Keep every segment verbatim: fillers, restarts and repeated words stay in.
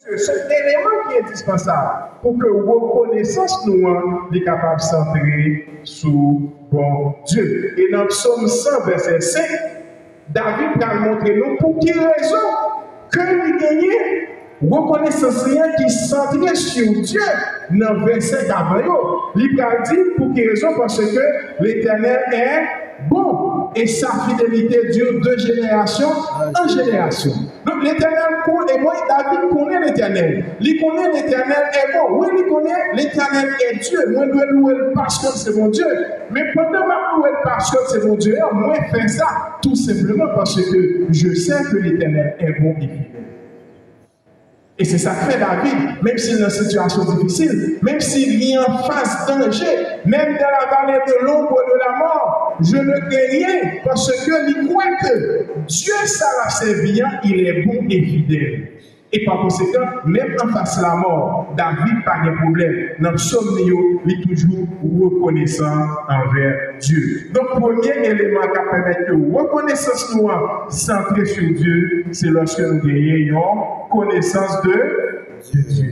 Se eleman ki endispansab pou ke rekonesans nou an li kapab santre sou Bondye. E nan Psòm san, vèsè senk, David pral montre nou pou ki rezon ke li genyen rekonesans li an ki santre sou Dye nan vèsè k avan yo. Li pral di pou ki rezon, paske Letènèl est bon et sa fidélité dure de génération en génération. Donk, Letènèl konnen, mwen, David konnen Letènèl. Li konnen Letènèl est bon. Wi, li konnen Letènèl est Dieu. Mwen dwe louwe l paske l se Bondye. Men pandan m ap louwe l paske l se Bondye an, mwen fè sa tou senpleman paske je sais que Letènèl est bon et fidèl. E se sa k fè David, menm si l nan sitiyasyon difisil, menm si li anfas danje, même dans la vallée de l'ombre de la mort, je ne crains rien, paske li kwè ke Dye sa l ap sèvi an, il est bon et fidèle. E pa konsekan, menm anfas lamò, David pa gen pwoblèm. Nan psòm li yo, li toujou rekonesan anvè Dye. Donk, premye eleman k ap pèmèt ke rekonesans nou an santre sou Dye, se lòske nou genyen yon konesans de, de Dye.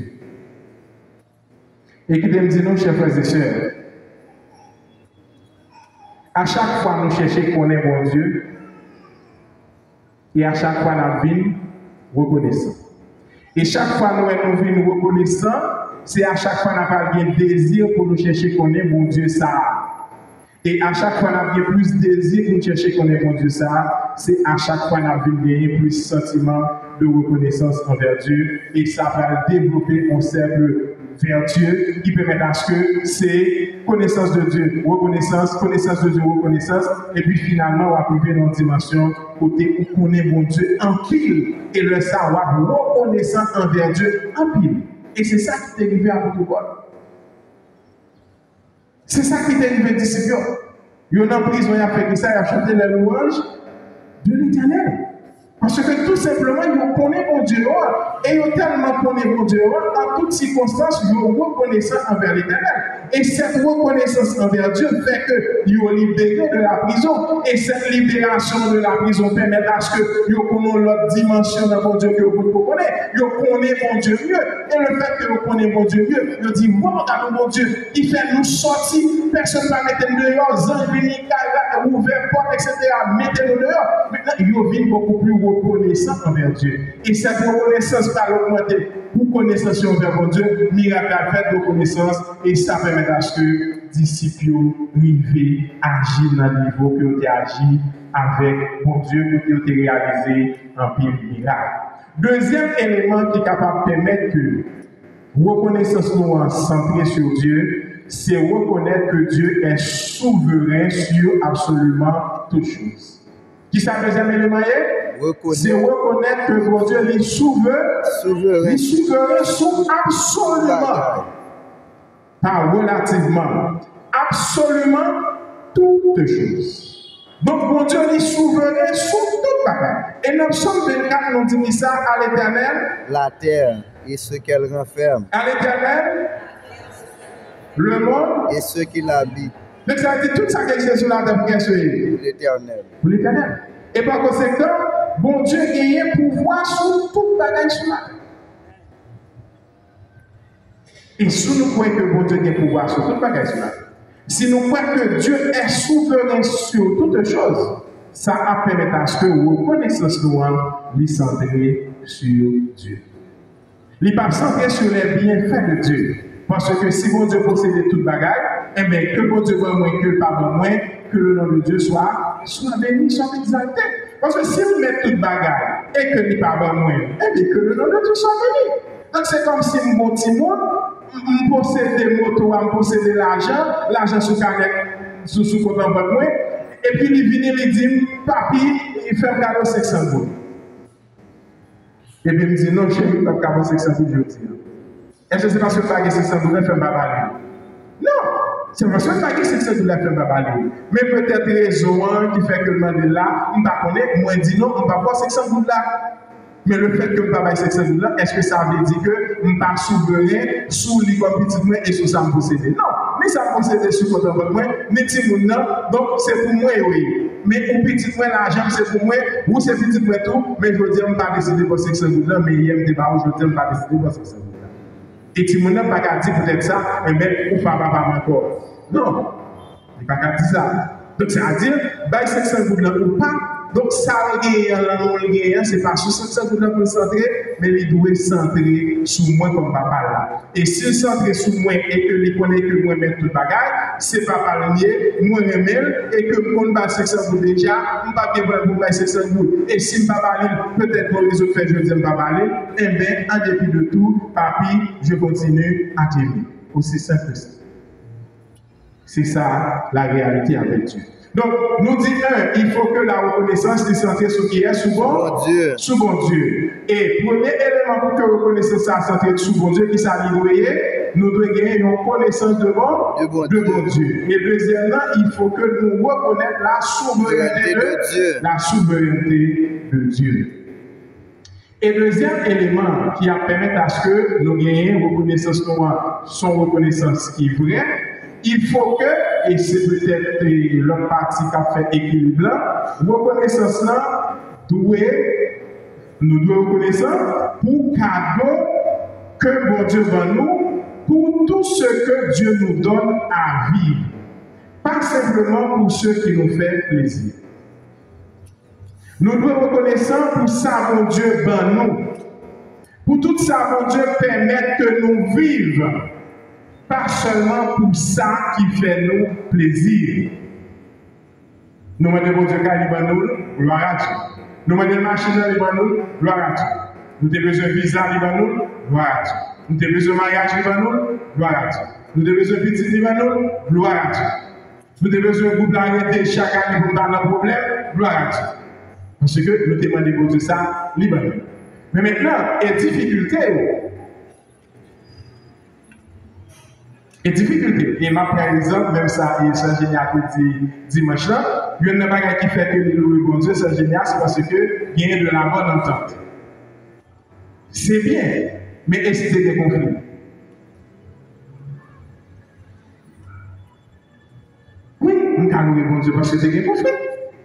E kite m di nou, chè frè e sè, a chak fwa nou chèche konnen Bondye, e a chak fwa n ap vin rekonesan. E chak fwa nou wè nou vin rekonesan, se a chak fwa n ap al gen dezi pou nou chèche konnen Bondye sa a. E a chak fwa n ap gen plis dezi pou n chèche konnen Bondye sa a, se a chak fwa n ap vin genyen plis santiman de rekonesans anvè Dye, e sa pral devlope yon sèk vètyè ki pèmèt aske se konesans de Dye, rekonesans, konesans de Dye, rekonesans, epi finalman w ap rive nan yon dimansyon kote ou konnen Bondye anpil, e lè sa a w ap rekonesan anvè Dye anpil. E se sa ki te rive apot Pòl. Se sa ki te rive disip yo. Yo nan prizon, y ap fè kisa? Y ap chante les louanges de l'Éternel. Paske tou senpleman, yo konnen Bondye yo a. E yo tèlman konnen Bondye yo a, an tout sikonstans, yo rekonesan anvè Letènèl. E sèt rekonesans anvè Dye fè ke yo libere de la prison. E sèt liberasyon de la prison pèmèt aske yo konnen yon lòt dimansyon nan Bondye ke yo potko konnen. Yo konnen Bondye mye. E lefètke yo konnen Bondye mye, yo di, "Waw, gade yon Bondye ki fè nou sòti, pèsonn pa mete n deyò, zanj vini, kay la, ouvè pòt, et cetera, mete nou deyò." Mentnan, yo vin bokou pli rekonesan anvè Dye. E sèt rekonesans pral ogmante pou konesans yo anvè Bondye, mirak la fèt, rekonesans, e sa pèmèt aske disip yo rive aji nan nivo ke yo te aji avèk Bondye, kote yo te reyalize anpil mirak. Dezyèm eleman ki kapab pèmèt ke rekonesans nou an santre sou Dye, se rekonèt ke Dye est souverain sur absolument toute chose. Kisa dezyèm eleman ye? Se rekonèt ke Bondye li souveren, li souveren sou absoliman, pa relativman, absoliman tout chose. Donk, Bondye li souveren sou tout bagay. E nan Psòm vennkat, nou di kisa? À l'Éternel la terre et ce qu'elle renferme. À l'Éternel le monde et ceux qui l'habitent. Donk, sa vle di tout sa ki egziste sou latè pou kiyès yo ye? Pour l'Éternel. Pou Letènèl. E pa konsekan, Bondye genyen pouvwa sou tout bagay sou latè. E si nou kwè ke Bondye gen pouvwa sou tout bagay sou latè, si nou kwè ke Dieu est souverain sur toute chose, sa ap pèmèt aske rekonesans nou an li santre sou Dye. Li p ap santre sou les bienfaits de Dieu. Paske si Bondye posede tout bagay, enben, ke Bondye ban mwen, ke l pa ban mwen, que le nom de Dieu soit, soit béni, soit exalté. Paske si m mèt tout bagay e ke li pa ban mwen, enben, que le nom de Dieu soit béni. Donk, se kòmsi m gon timoun, m, m posede moto a, m posede lajan, lajan sou kanèt, sou, sou kont an bank mwen, epi li vini, li di m, "Papi, fè m kado senk san goud." Epi m di, "Non, cheri, m p ap ka ba w senk san goud jodi a." Èske se paske m pa gen senk san goud la fè m pa ba li yo? Non! Se paske m pa gen senk san goud la fè m pa ba li yo. Men petèt rezon an ki fè ke l mande l la, m pa konnen, mwen di non, m p ap ba w senk san goud la. Men lefètke m pa bay senk san goud la, èske sa vle di ke m pa souveren sou li kòm pitit mwen e sou sa m posede? Non! Ni sa m posede sou kont an bank mwen, ni timoun nan, donk se pou mwen yo ye. Men ou pitit mwen, lajan m se pou mwen, ou se pitit mwen tou, men jodi a m pa deside pran senk san goud lan, men yè m te ba ou, jodi a m pa deside pran senk san goud lan. E timoun nan pa ka di poutèt sa, enben, ou pa papa m ankò. Non, li pa ka di sa. Donk, sa vle di, bay senk san goud lan ou pa, donk, sa l genyen an, lanmou l genyen an, se pa sou senk san goud lan pou l santre, men li dwe santre sou mwen kòm papa l la. E si l santre sou mwen e ke li konnen ke mwen mèt tout bagay, se papa l m ye, mwen renmen l, e ke m konn ba l senk san goud deja, m p ap gen pwoblèm pou m bay senk san goud. E si m pa ba li l, petèt pou rezon k fè jodi a m pa ba li l, enben, en dépit de tout, papi, je continue à t'aimer. Aussi simple que ça. C'est ça la réalité avec Dieu. Donk, nou di, en, il faut que la reconnaissance li santre sou kiyès? Sou Bon-, Bondye. Sou Bondye. E premye eleman pou ke rekonesans sa santre sou Bondye, ki sa li dwe ye? Nou dwe genyen yon konesans de Bon-, De Bondye. De Bondye. E dezyèm nan, il faut que nou rekonèt la souveraineté de, de Dieu. La souveraineté de Dieu. E dezyèm eleman ki ap pèmèt aske nou genyen rekonesans nou an, se yon rekonesans ki vrè, il faut que, e se petèt, e, lòt pati k ap fè ekilib lan, rekonesans lan dwe, nou dwe rekonesan pou kado ke Bondye ban nou, pour tout ce que Dieu nous donne à vivre, pas simplement pour ceux qui nous fait plaisir. Nou dwe rekonesan pou sa Bondye ban nou, pou tout sa Bondye pèmèt ke nou viv, pa sèlman pou sa ki fè nou plezi. Nou mande Bondye kay, li ban nou l, gloire à Dieu. Nou mande l machin nan, li ban nou l, gloire à Dieu. Nou te bezwen viza, li ban nou l, gloire à Dieu. Nou te bezwen maryaj, li ban nou l, gloire à Dieu. Nou te bezwen pitit, li ban nou l, gloire à Dieu. Nou te bezwen gwoup la rete chak ane pou n pa nan pwoblèm, gloire à Dieu. Paske nou te mande Bondye sa, li ban nou. Men mentnan, e difikilte yo? E difikilte. E m ap pran egzanp, menm sa, e Sè Jenia te di dimanch lan, youn nan bagay ki fè ke li louwe Bondye, Sè Jenia, se paske genyen de la bonne entente. Se byen, men e si te gen konfli? Wi, m ka louwe Bondye paske te gen konfli.